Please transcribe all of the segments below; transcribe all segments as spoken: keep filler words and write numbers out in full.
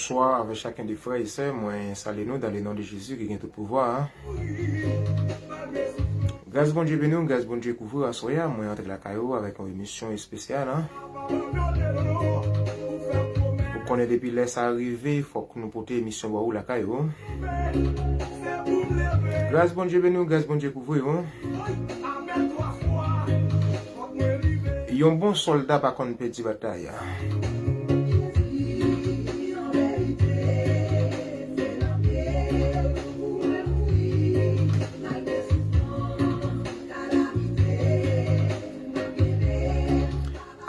Bonswa avèk chaken de frè e sè, mwen salye nou dan le non de Jezi ki gen tout pouvwa a. Gras Bondye beni w, gras Bondye kouvri w aswè a, mwen antre lakay ou avèk yon emisyon espesyal, an. Ou konnen depi lè sa rive, fòk nou pote emisyon ba ou lakay ou. Gras Bondye beni w, gras Bondye kouvri w. Yon bon sòlda pa konn pèdi batay.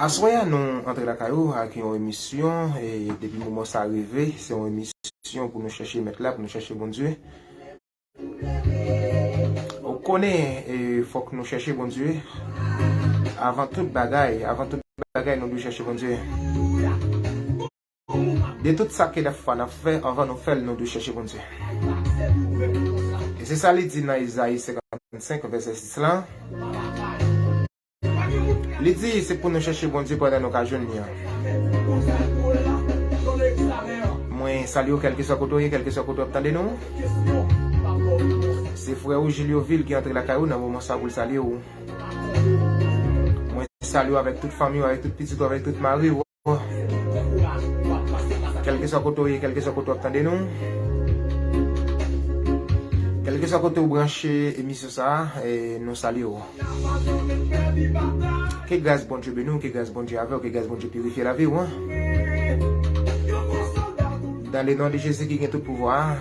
Aswè a, nou antre lakay ou ak yon emisyon, e depi moman sa rive, se yon emisyon pou nou chèche Mèt la, pou nou chèche Bondye. Ou konnen, e, fòk nou chèche Bondye. Avan tout bagay, avan tout bagay, nou dwe chèche Bondye. De tout sa ke dèfwa n ap fè, anvan nou fè l, nou dwe chèche Bondye. E se sa li di nan Ezayi senkannsenk, vèsè sis lan. Li di, se pou nou chèche Bondye pandan nou ka jwenn li an. Mwen salye w kèlkeswa kote w ye, kèlkeswa kote w ap tande nou. Se frè ou Jilyo Vil ki antre lakay ou nan moman sa pou l salye w. Mwen salye w avèk tout fanmi w, avèk tout pitit ou, avèk tout mari w. Kèlkeswa kote w ye, kèlkeswa kote w ap tande nou. Kèlkeswa kote w branche emisyon sa a, e, nou salye w. Ke gras Bondye beni w, ke gras Bondye avè w, ke gras Bondye pirifye lavi w, an. Dan le non de Jezi ki gen tout pouvwa a.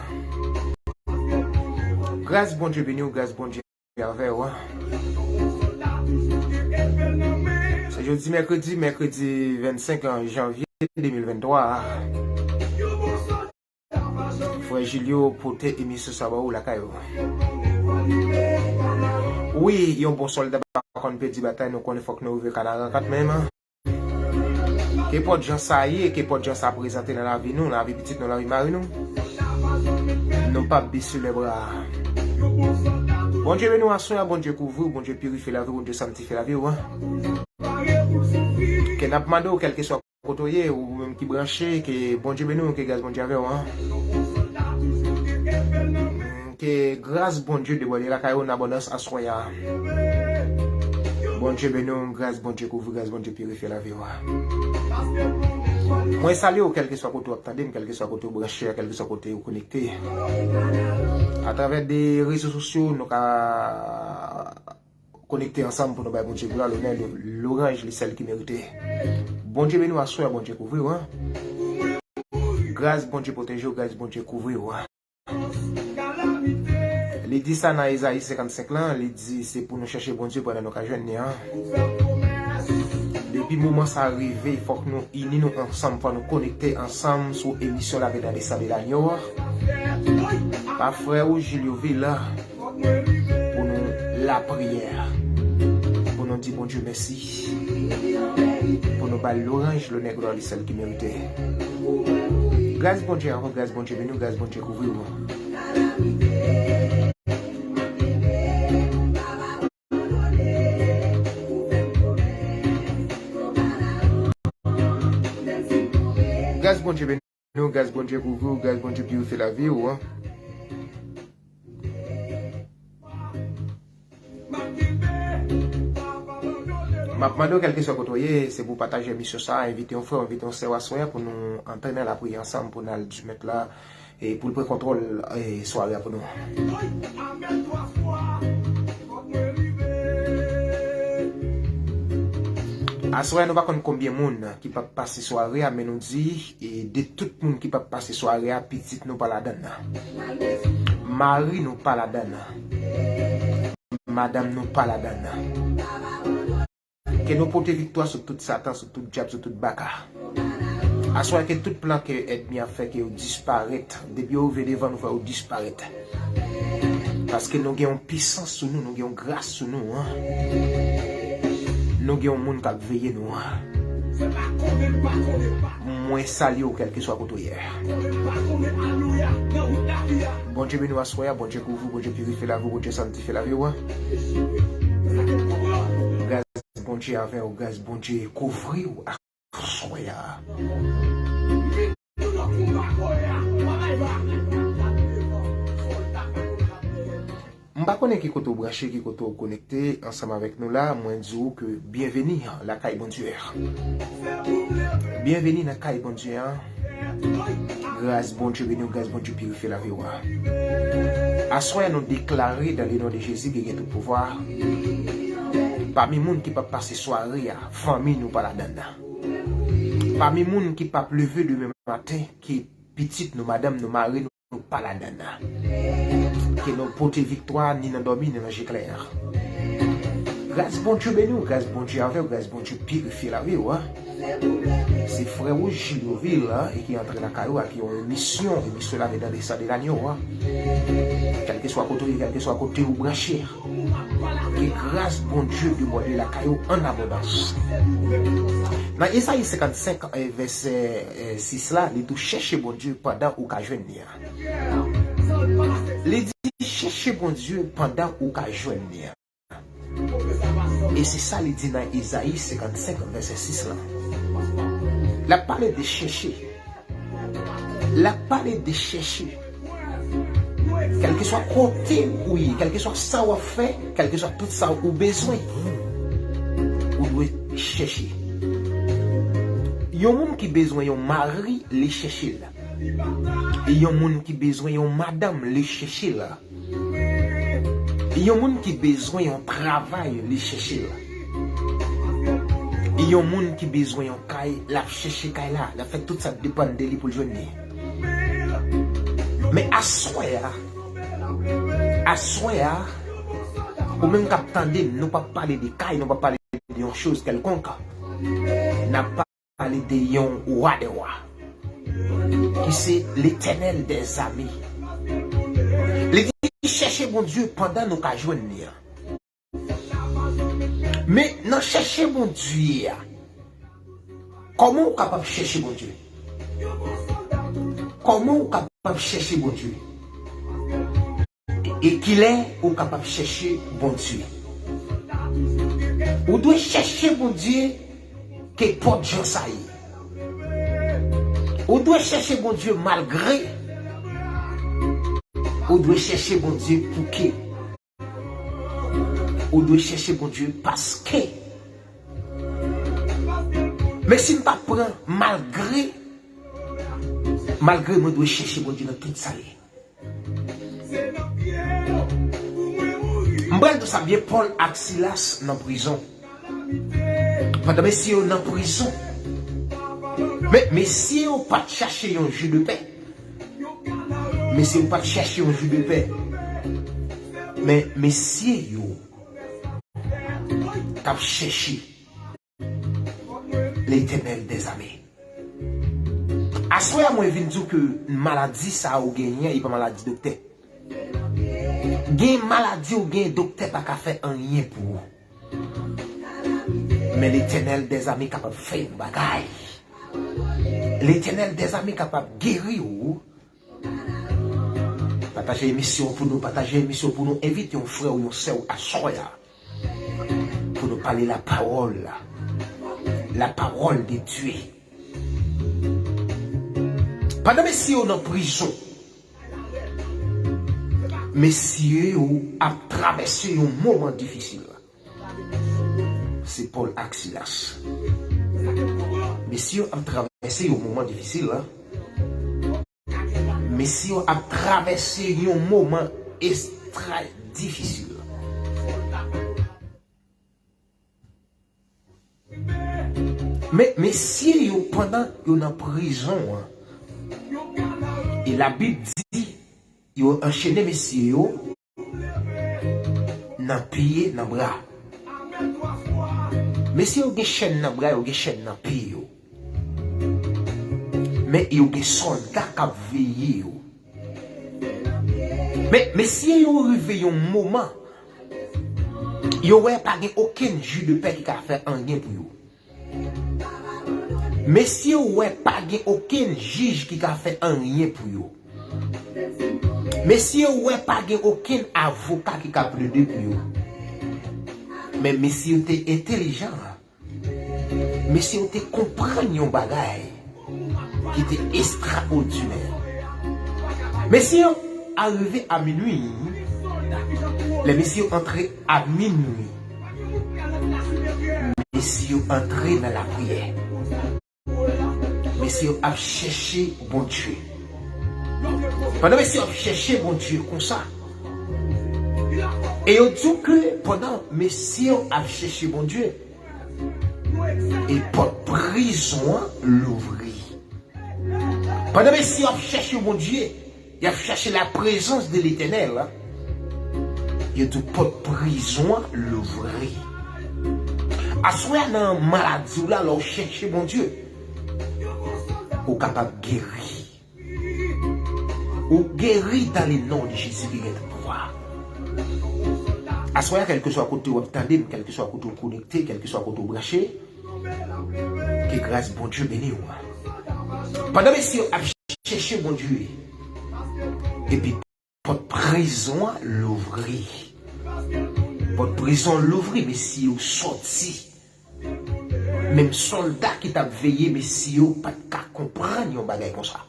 Gras Bondye beni w, gras Bondye avè w. Se jodi mèkredi, mèkredi vennsenk janvye de mil venntwa a. Frè Jilyo pote emisyon sa ba ou lakay ou. Wi, yon bon sòlda pa konn pèdi batay, nou konnen fòk nou rive kanaran kat menm. Kenpòt jan sa ye, kenpòt jan sa prezante nan lavi nou, lavi pitit nou, lavi mari nou, nou p ap bese lè bra. Bondye beni w aswè a, Bondye kouvri w, Bondye pirifye lavi w, Bondye sanktifye lavi w, an. Ke n ap mande w, kèlkeswa kote w ye, ou menm ki branche, ke Bondye beni w, ke gras Bondye avè w, an. Ke gras Bondye debòde lakay ou nan abondans aswè a. Bondye beni w, gras Bondye kouvri, gras Bondye pirifye lavi w. Mwen salye w, kèlkeswa kote w ap tande m, kèlkeswa kote w branche, kèlkeswa kote w konekte. Atravè de rezo sosyo, nou ka konekte ansanm pou nou bay Bondye glwa, lonè, lo-, loranj, li sèl ki merite. Bondye beni w aswè, Bondye kouvri w, an. Gras Bondye pwoteje w, gras Bondye kouvri w, an. Li di sa nan Ezayi senkannsenk lan, li di se pou nou chèche Bondye pandan nou ka jwenn li, an. Depi moman sa rive, fòk nou ini nou ansanm, fòk nou konekte ansanm sou emisyon Lavenant de Sang de l'Agneau. Pa frè ou Jilyo Vil, pou nou lapriyè, pou nou di Bondye mèsi, pou nou ba l loranj, lonè, glwa, li sèl ki merite. Gras Bondye avè w, gras Bondye beni w, gras Bondye kouvri w. Gras Bondye beni w, gras Bondye kouvri w, gras Bondye pirifye lavi w. M ap mande w, kèlkeswa kote w ye, se pou w pataje emisyon sa a, envite yon frè w, envite yon sè w aswè a pou nou antre nan lapriyè ansanm, pou n al di Mèt la, e pou l pran kontwòl, e, sware a pou nou. Aswè a, nou pa konn konbyen moun ki p ap pase sware a, men nou di, e de tout moun ki p ap pase sware a, pitit nou pa ladann nan. Mari nou pa ladann nan. Madanm nou pa ladann nan. Ke nou pote viktwa sou tout Satan, sou tout dyab, sou tout baka. Aswè ke tout plan ke ènmi a fè, ke yo disparèt. Depi yo rive devan nou, fò yo disparèt. Paske nou gen yon pisans sou nou, nou gen yon gras sou nou, an. Nou gen yon moun k ap veye nou, an. Mwen salye w kèlkeswa kote w ye. Bondye beni w aswè a, Bondye kouvri w, Bondye pirifye lavi w, Bondye sanktifye lavi w. Gras Bondye avè w, gras Bondye kouvri w aswè a. pa konnen ki kote w branche, ki kote w konekte ansanm avèk nou la, mwen di w ke byenveni lakay Bondye a. Byenveni nan kay Bondye a. Gras Bondye beni w, gras Bondye pirifye lavi w a. Aswè a nou deklare dans le nom de Jésus ki gen tout pouvwa. Pami moun ki p ap pase sware a, fanmi nou pa ladann nan. Pami moun ki p ap leve demen maten, ki pitit nou, madanm nou, mari nou, nou pa ladann nan. Ke nou pote viktwa ni nan dòmi, ni nan je klè. Gras Bondye beni w, gras Bondye avè w, gras Bondye pirifye lavi w, a. Se frè ou Gilles Doville, a, e ki antre lakay ou ak yon emisyon, emisyon la, Dans le sang de l'agneau, a. Kèlkeswa kote w ye, kèlkeswa kote ou branche, ke gras Bondye debòde lakay ou an abondans. Nan Ezayi senkannsenk, eh, vèsè, eh, sis la, li di w chèche Bondye pandan ou ka jwenn li a. Li di, chèche Bondye pandan ou ka jwenn li a. E se sa li di nan Ezayi senkannsenk, vèsè sis la. L ap pale de chèche. L ap pale de chèche. Kèlkeswa kote ou ye, kèlkeswa sa w ap fè, kèlkeswa tout sa ou bezwen, ou dwe chèche. Yon moun ki bezwen yon mari, li chèche l. E yon moun ki bezwen yon madanm, li chèche l. Yon moun ki bezwen yon travay, li chèche l. Yon moun ki bezwen yon kay, l ap chèche kay la, l ap fè tout sa k depann de li pou l jwenn li. Men aswè a, aswè a, ou menm k ap tande m, nou p ap pale de kay, nou p ap pale de yon choz kèlkonk. N ap pale de yon wa dè wa, ki se Letènèl dèzame. Li di, chèche Bondye pandan nou ka jwenn li a. Men nan chèche Bondye a, kòman ou kapab chèche Bondye? Kòman ou kapab chèche Bondye? E kilè ou kapab chèche Bondye? Ou dwe chèche Bondye kenpòt jan sa ye. Ou dwe chèche Bondye malgre. Ou dwe chèche Bondye pouke. Ou dwe chèche Bondye paske. Men si m pa pran malgre, malgre mwen dwe chèche Bondye nan tout sa ye. M pral di w sa byen, Pòl ak Silas nan prizon. Pandan mesye yo nan prizon. Men mesye yo pa t chache yon jou de pè. Mesye yo pa t chache yon jou de pè. Men mesye yo t ap chèche Letènèl dèzame. Aswè a mwen vin di w ke maladi sa a ou genyen, e pa maladi doktè. Gen maladi ou gen, doktè pa ka fè anyen pou ou. Men Letènèl dèzame kapab fè yon bagay. Letènèl dèzame kapab geri ou. Pataje emisyon pou nou, pataje emisyon pou nou, envite yon frè ou yon sè w aswè a. Pou nou pale lapawòl la. Lapawòl de Dye. Pandan mesye yo nan prizon, mesye yo ap travèse yon moman difisil. Se Pòl ak Silas. Mesye yo ap travèse yon moman difisil, an. Mesye yo ap travèse yon moman estra difisil. Men mesye yo, pandan yo nan prizon an, e Labib di, yo anchene mesye yo nan pye, nan bra. Mesye yo gen chèn nan bra yo, gen chèn nan pye yo. Men yo gen sòlda k ap veye yo. Men mesye yo rive yon moman, yo wè pa gen okenn ji de pè ki ka fè anyen pou yo. Mesye yo wè pa gen okenn jij ki ka fè anyen pou yo. Mesye yo wè pa gen okenn avoka ki ka plede pou yo. Men mesye yo te entelijan. Mesye yo te konprann yon bagay ki te estraòdinè. Mesye yo arive a minui, Lè mesye yo antre a minwi, mesye yo antre nan lapriyè. Mesye yo ap chèche Bondye. Pandan mesye yo ap chèche Bondye konsa, e yo di w ke pandan mesye yo ap chèche Bondye, e pòt prizon an louvri. Pandan mesye yo ap chèche Bondye, y ap chèche la prezans de Letènèl, yo di w pòt prizon an louvri. Aswè a nan maladi w la, lè w chèche Bondye, ou kapab geri. Ou geri dans le nom de Jésus ki gen tout pouvwa. Aswè a, kèlkeswa kote w ap tande m, kèlkeswa kote w konekte, kèlkeswa kote w branche, ke gras Bondye beni w. Pandan mesye yo ap chèche Bondye, epi pòt prizon an louvri. Pòt prizon an louvri, mesye yo sòti. Menm sòlda ki t ap veye mesye yo pa t ka konprann yon bagay konsa.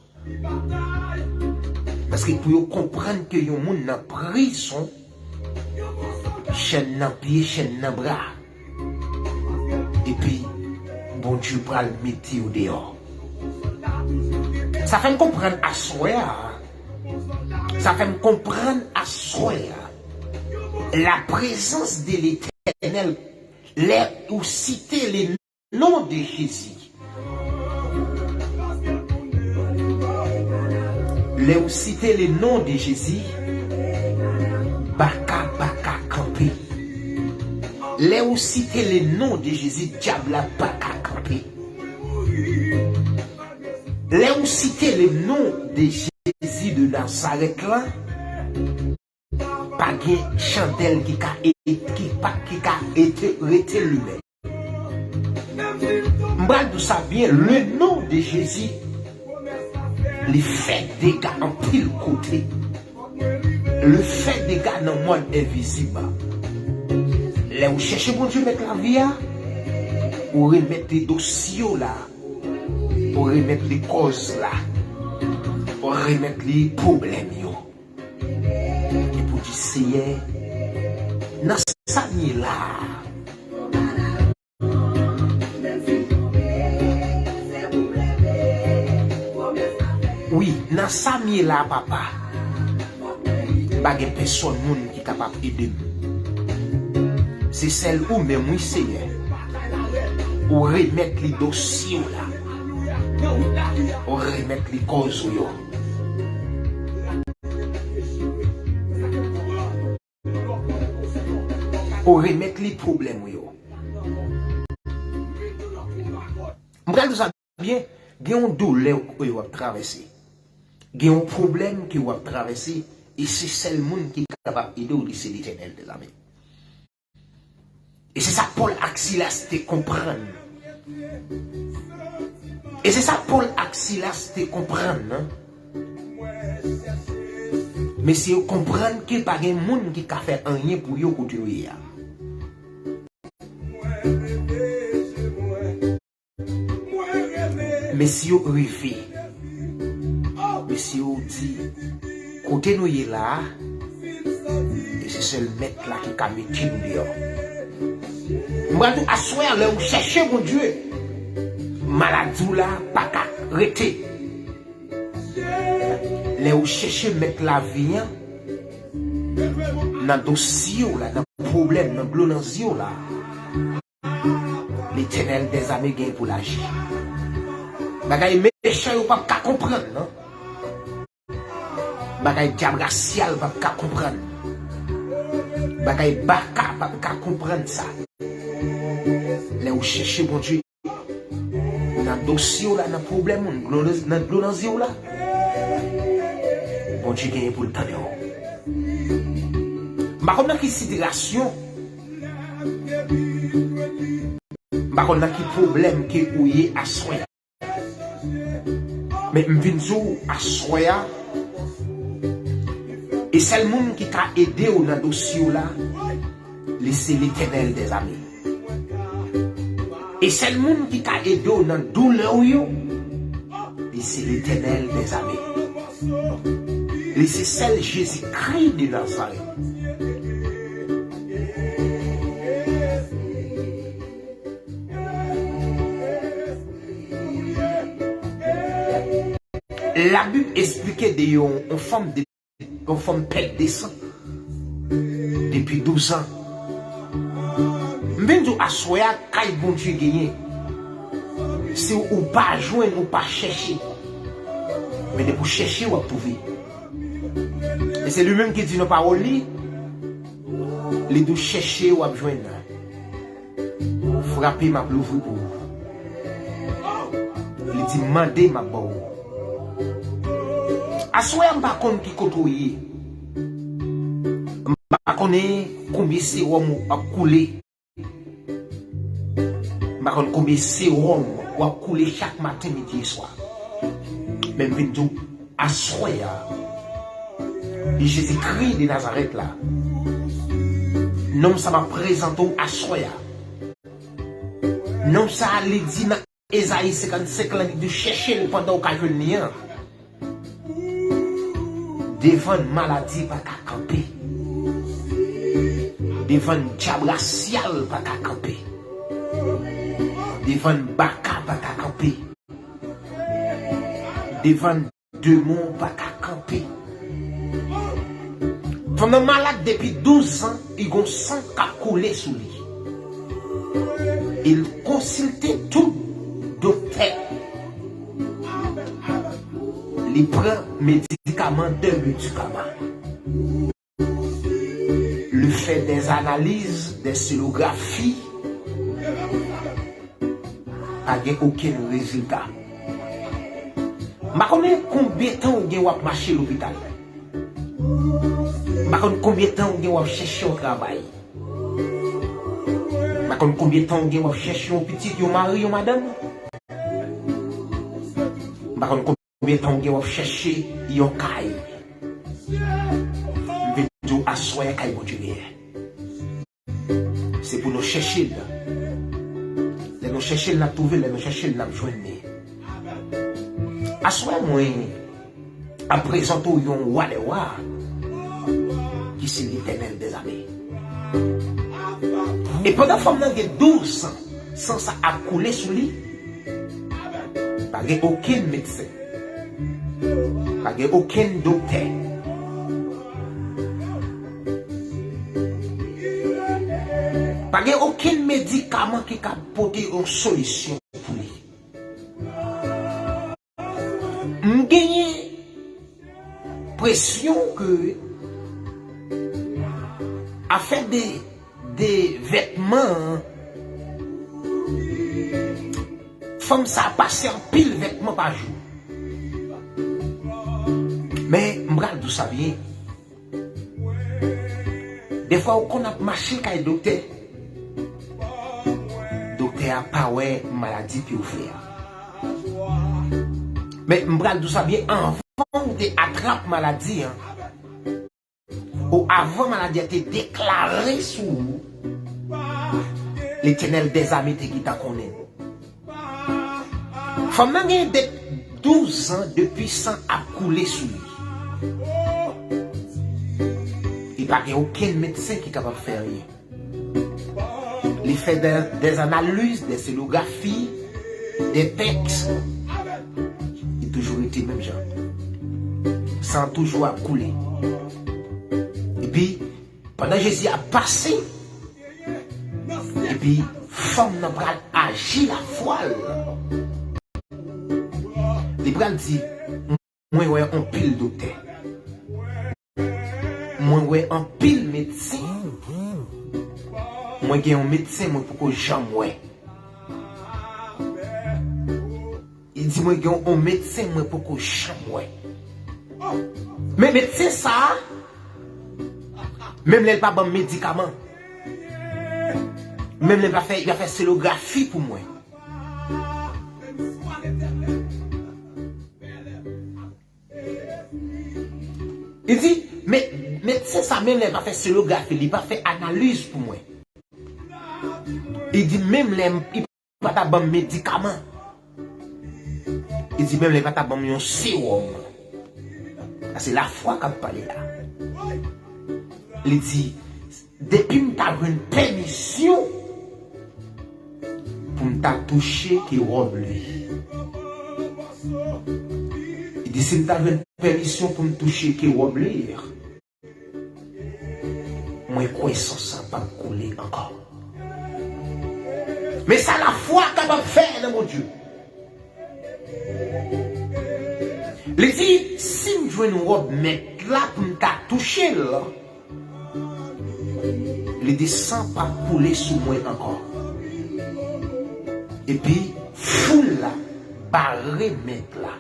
Paske pou yo konprann ke yon moun nan prizon, chèn nan pye, chèn nan bra, epi Bondye pral mete yo deyò. Sa fè m konprann aswè a, sa fè m konprann aswè a, la prezans de Letènèl, lè ou site le non de Jezi. Lè ou site le non de Jezi, baka pa ka kanpe. Lè ou site le non de Jezi, dyab la pa ka kanpe. Lè ou site le non de Jezi de Nazarèt la, pa gen chandèl ki ka e-, ki pa, ki ka ete, rete limen. M pral di w sa byen, le non de Jezi, li fè dega anpil kote. Li fè dega nan mond envizib. Lè ou chèche Bondye mèt lavi a, ou remèt li dosye w la, ou remèt li kòz la, ou remèt li pwoblèm yo. Epi w di, Seyè, nan sa m ye la a, wi, nan sa m ye la a, papa, pa gen pèsonn moun ki kapab ede m. Se sèl ou menm, wi, Seyè. Ou remèt li dosye w la. Ou remèt li kòz ou yo. Ou remèt li pwoblèm ou yo. M pral di w sa byen, gen yon doulè w, w ap travèse. Gen yon pwoblèm ke w ap travèse, e se sèl moun ki kapab ede w, li se Letènèl dèzame. E se sa Pòl ak Silas te konprann. E se sa Pòl ak Silas te konprann, nan. Mesye yo konprann ke pa gen moun ki ka fè anyen pou yo kote yo ye a. Mesye yo rive. Mesye yo di, kote nou ye la a, e se sèl Mèt la ki ka mete nou deyò. M pral di w, aswè a, lè ou chèche Bondye, maladi w la pa ka rete. Lè ou chèche Mèt lavi an, nan dosye w la, nan pwoblèm, nan dlo nan zye w la, Letènèl dèzame gen pou l aji. Bagay mechan yo p ap ka konprann, non. Bagay dyab rasyal p ap ka konprann. Bagay baka p ap ka konprann sa. Lè ou chèche Bondye, nan dosye w la, nan pwoblèm ou, nan dlo, nan dlo nan zye w la, Bondye genyen pou l tande w. M pa konn nan ki sitiyasyon, m pa konn nan ki pwoblèm ke ou ye aswè. Men m vin di w aswè a, e sèl moun ki ka ede w nan dosye w la, li se Letènèl dèzame. E sèl moun ki ka ede w nan doulè w yo, li se Letènèl dèzame. Li se sèl Jezikri de Nazarèt. Labib esplike de yon, yon fanm de, yon fanm pèt de san depi douz an. M vin di w aswè a, kay Bondye genyen. Si w pa jwenn, ou pa chèche. Men depi w chèche, w ap twouve. E se li menm ki di nan pawòl li, li di w chèche, w ap jwenn. Frape, m ap louvri pou ou. Li di, mande, m ap ba w. Aswè a, m pa konn ki kote w ye. M pa konnen konbyen sewòm w ap koule. M pa konn konbyen sewòm w ap koule chak maten, midi e swa. Men m vin di w, aswè a, Jezikri de Nazarèt la, nonm sa m ap prezante w aswè a. Nonm sa a, li di nan Ezayi senkannsenk lan, li di, chèche l pandan w ka jwenn li an. Devan n, maladi pa ka kanpe. Devan n, dyab rasyal pa ka kanpe. Devan n, baka pa ka kanpe. Devan n, demon pa ka kanpe. Fanm nan malad depi douz an, li gon san k ap koule sou li. Il konsilte tout doktè. Li pran medikaman, de medikaman. Li fè des analyses, des sonographies. Pa gen okenn rezilta. M pa konnen konbyen tan w gen w ap mache lopital. M pa konn konbyen tan w gen w ap chèche yon travay. M pa konn konbyen tan w gen w ap chèche yon pitit, yon mari, yon madanm. M pa konn konbyen tan w gen w ap chèche yon kay. M vin di w aswè a kay Bondye genyen. Se pou nou chèche l. Lè nou chèche l, n ap twouve l. Lè nou chèche l, n ap jwenn li. Aswè a, mwen ap prezante w yon wa dè wa, ki se Letènèl dèzame. E pandan fanm nan gen douz an, san sa ap koule sou li, pa gen okenn medsen, pa gen okenn doktè, pa gen okenn medikaman ki ka pote yon solisyon pou li. M genyen presyon ke afè de, de vètman an, fanm sa a pase anpil vètman pa jou. Men, m pral di w sa byen. Defwa, ou konn ap mache kay doktè. Doktè a pa wè maladi ke w fè a. Men, m pral di w sa byen, anvan ou te atrap maladi an, ou avan maladi a te deklare sou ou, Letènèl dèzame te gentan konnen. Fanm nan gen de douz an depi san ap koule sou li. Li pa gen okenn medsen ki kapab fè anyen. Li fè de, des analyses, des sonographies, des tèks. Li toujou rete menm jan. San toujou ap koule. Epi, pandan Jezi ap pase, epi fanm nan pral aji lafwa l. Li pral di, mwen wè anpil doktè. Mwen wè anpil medsen. Mwen gen yon medsen mwen poko janm wè. Li di mwen gen yon medsen mwen poko janm wè. Men medsen sa a, menm lè l pa ban m medikaman, menm lè l pa fè, li pa fè sonografi pou mwen. Li di, men, medsen sa menm lè l pa fè sonografi, li pa fè analiz pou mwen. Li di menm lè li pa ta ban m medikaman. Li di menm lè li pa ta ban m yon sewòm. Sa se lafwa k ap pale la. Li di, depi m ta jwenn pèmisyon pou m ta touche ke wòb li. Li di si m ta jwenn pèmisyon pou m touche ke wòb li, mwen kwè san sa p ap koule ankò. Men sa lafwa kapab fè nan Bondye. Li di, si m jwenn wòb Mèt la pou m ta touche l, li di san p ap koule sou mwen ankò. Epi foul la bare Mèt la.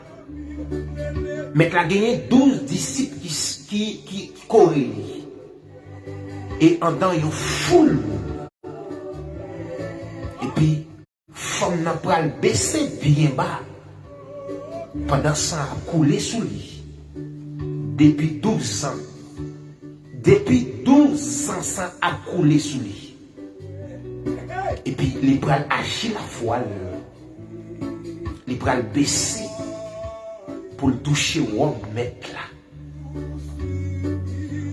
Mèt la genyen douz disip ki, ki, ki, ki kore li. E andan yon foul moun. Epi fanm nan pral bese byen ba. Pandan san ap koule sou li. Depi douz zan. Depi douz zan san ap koule sou li. Epi li pral aji lafwa l. Li pral bese pou l touche wòb Mèt la.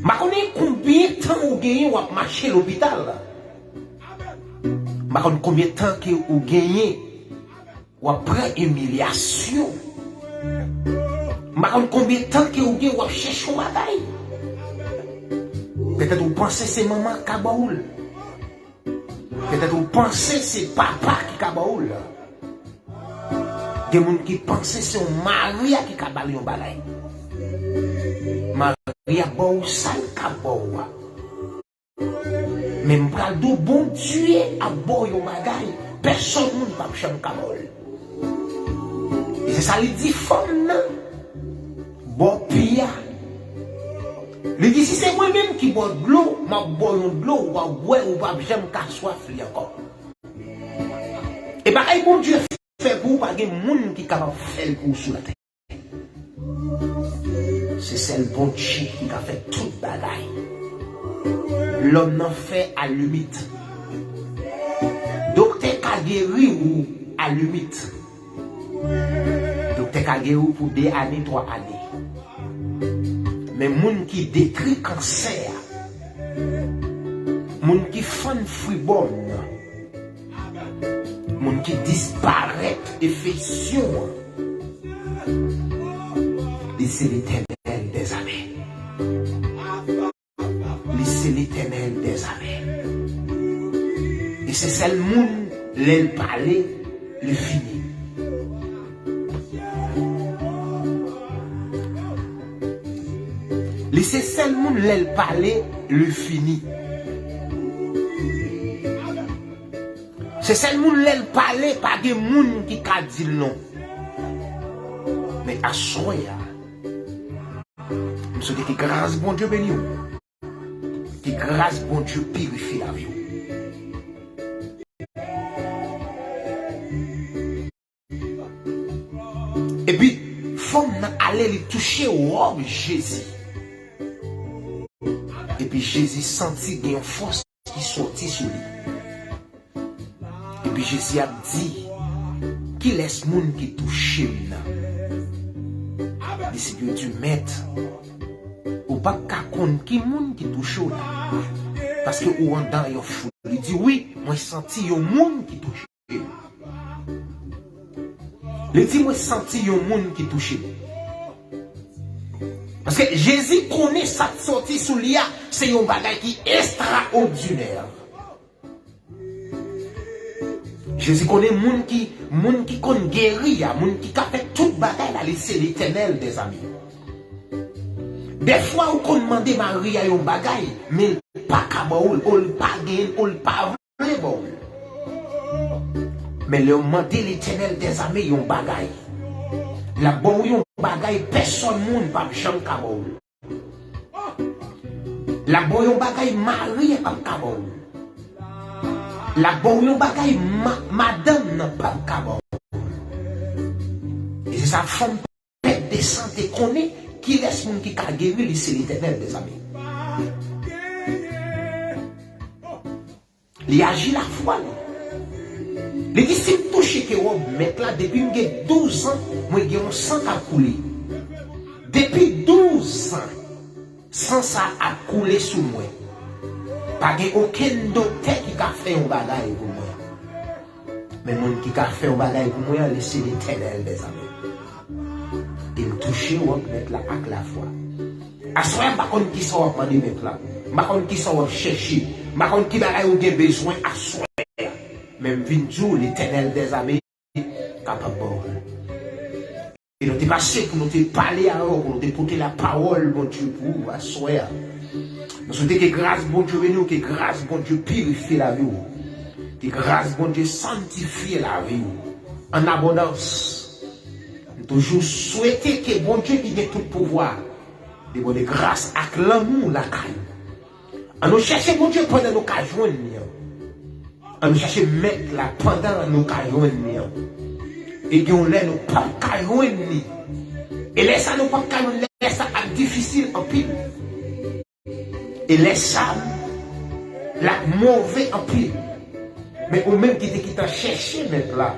M pa konnen konbyen tan ou genyen w ap mache lopital. M pa konn konbyen tan ke ou genyen w ap pran imilyasyon. M pa konn konbyen tan ke ou gen w ap chèche yon bagay. Petèt ou panse se manman k ka ba w l. Petèt ou panse se papa ki ka ba w l. Gen moun ki panse se yon mari a ki ka ba l yon bagay. Mari a ba w sa l ka ba w a. Men m pral di w, Bondye ap ba w yon bagay, pèsòn moun p ap janm ka ba w l. E se sa li di fanm nan, bò pi a. Li di, si se mwen menm ki ba w dlo, m ap ba w yon dlo, w ap bwè, ou p ap janm ka swaf li ankò. E bagay Bondye fè pou ou, pa gen moun ki kapab fè l pou ou sou latè. Se sèl Bondye ki ka fè tout bagay. Lòm nan fè alimit. Doktè ka geri ou alimit. Doktè ka geri ou pou de ane, twa ane. Men moun ki detwi kansè a, moun ki fann fribòm nan, moun ki disparèt enfeksyon an, li se Letènèl dèzame. Li se Letènèl dèzame. E se sèl moun, lè l pale, li fini. Li se sèl moun, lè l pale, li fini. Se sèl moun, lè l pale, pa gen moun ki ka di l non. Men aswè a, m swete ke gras Bondye beni w. Ke gras Bondye pirifye lavi w. Epi, fanm nan ale, li touche wòb Jezi. Epi Jezi santi gen yon fòs ki soti sou li. Epi Jezi ap di, kilès moun ki touche m nan? Disip yo di, mèt, ou p ap ka konn ki moun ki touche w la, paske ou andan yon foul. Li di, wi, mwen santi yon moun ki touche m. Li di, mwen santi yon moun ki touche m. Paske Jezi konnen sa k soti sou li a, se yon bagay ki estraòdinè. Jezi konnen moun ki, moun ki konn geri a, moun ki ka fè tout bagay la, li se Letènèl dèzame. Dèfwa ou konn mande Mari a yon bagay, men l pa ka ba w l, ou l pa genyen l, ou l pa vle ba w l. Men lè w mande Letènèl dèzame yon bagay, l ap ba w yon bagay pèsòn moun p ap janm ka ba w l. L ap ba w yon bagay mari a p ap ka ba w. L ap ba w yon bagay ma-, madanm nan p ap ka ba w. E se sa fanm pèt de san te konnen, kilès moun ki ka geri li, se Letènèl dèzame. Li aji lafwa li. Li di, si m touche ke wòb mèt la, depi m gen douz an, mwen gen yon san k ap koule. Depi douz an, san sa ap koule sou mwen. Pa gen okenn doktè ki ka fè yon bagay pou mwen. Men moun ki ka fè yon bagay pou mwen an, li se Letènèl dèzame. E m Mache w ak Mèt la ak lafwa. Aswè a, m pa konn kisa w ap mande Mèt la. M pa konn kisa w ap chèche. M pa konn ki bagay ou gen bezwen aswè a. Men m vin di w, Letènèl dèzame kapab ba w. E nou te pase pou nou te pale avè w, pou nou te pote lapawòl Bondye pou ou aswè a. Nou swete ke gras Bondye beni w, ke gras Bondye pirifye lavi w, ke gras Bondye sanntifye lavi w an abondans. M toujou swete ke Bondye ki gen tout pouvwa debòde gras ak lanmou lakay ou. Ann nou chèche Bondye pandan nou ka jwenn li an. Ann nou chèche Mèt la pandan nou ka jwenn li an. E gen yon lè nou p ap ka jwenn li. E lè sa nou p ap ka jwenn, lè sa ap difisil anpil. E lè sa l ap move anpil. Men ou menm ki te gentan chèche Mèt la,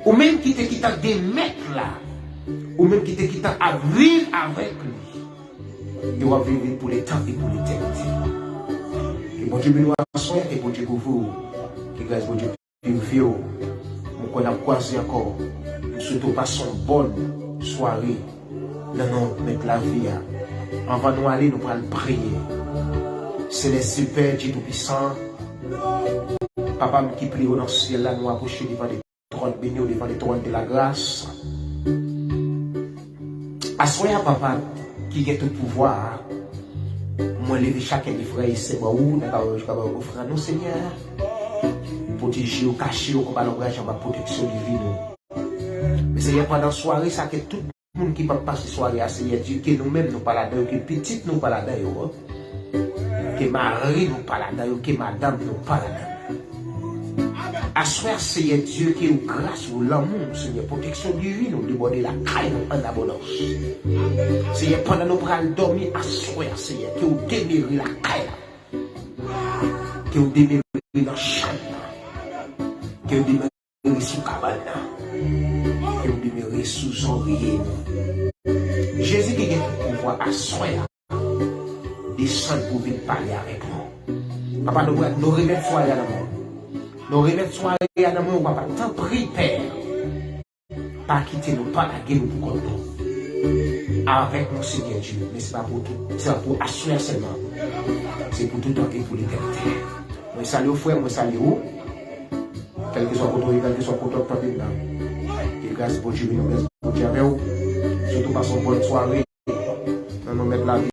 ou menm ki te gentan gen Mèt la, ou menm ki te gentan ap viv avèk li, e w ap viv li pou letan e pou letènite. Ke Bondye beni w aswè, ke Bondye kouvri w, ke gras Bondye pirifye w. Mwen kwè n ap kwaze ankò. M swete w pase yon bòn sware nan non Mèt lavi a. Anvan nou ale, nou pral priye. Selès Pè, Dye Toupisan, Papa m ki pi wo nan syèl la, nou apwoche devan de twòn beni w, devan de twòn de lagras. Aswè a, Papa ki gen tout pouvwa a, mwen leve chak frè e sè ba ou nan pawòl ou ka ba yo ofrann nou, Senyè. Pwoteje yo, kache yo anba lonbraj, anba pwoteksyon divin ou. Men Senyè, pandan sware sa, ke tout moun ki p ap pase sware a, Senyè Dye, ke nou menm nou pa ladan yo, ke pitit nou pa ladan yo, ke mari nou pa ladan yo, ke madanm nou pa ladan yo. Aswè a, Senyè Dye, ke ou gras ou, lanmou w, Senyè, pwoteksyon divin ou debòde lakay nou an abondans. Senyè, pandan nou pral dòmi aswè a, Senyè, ke ou demere lakay la. Ke ou demere nan chanm nan. Ke ou demere sou kabann nan. Ke ou demere sou zòrye nou. Jezi ki gen tout pouvwa aswè a, desann pou vin pale avèk nou. Papa, nou, nou remèt sware a nan men w. Nou remèt sware a nan men w, Papa. Tanpri, Pè, pa kite nou, pa lage nou pou kont nou. Avèk nou, Senyè Dye, men se pa pou tout, se pa pou aswè a sèlman. Se pou toutan e pou letènite. Mwen salye w, frè, mwen salye w. Kèlkeswa kote w ye, kèlkeswa kote w ap tande m nan. Ke gras Bondye beni w, gras Bondye avè w. Swete w pase yon bòn sware. Nan non Mèt lavi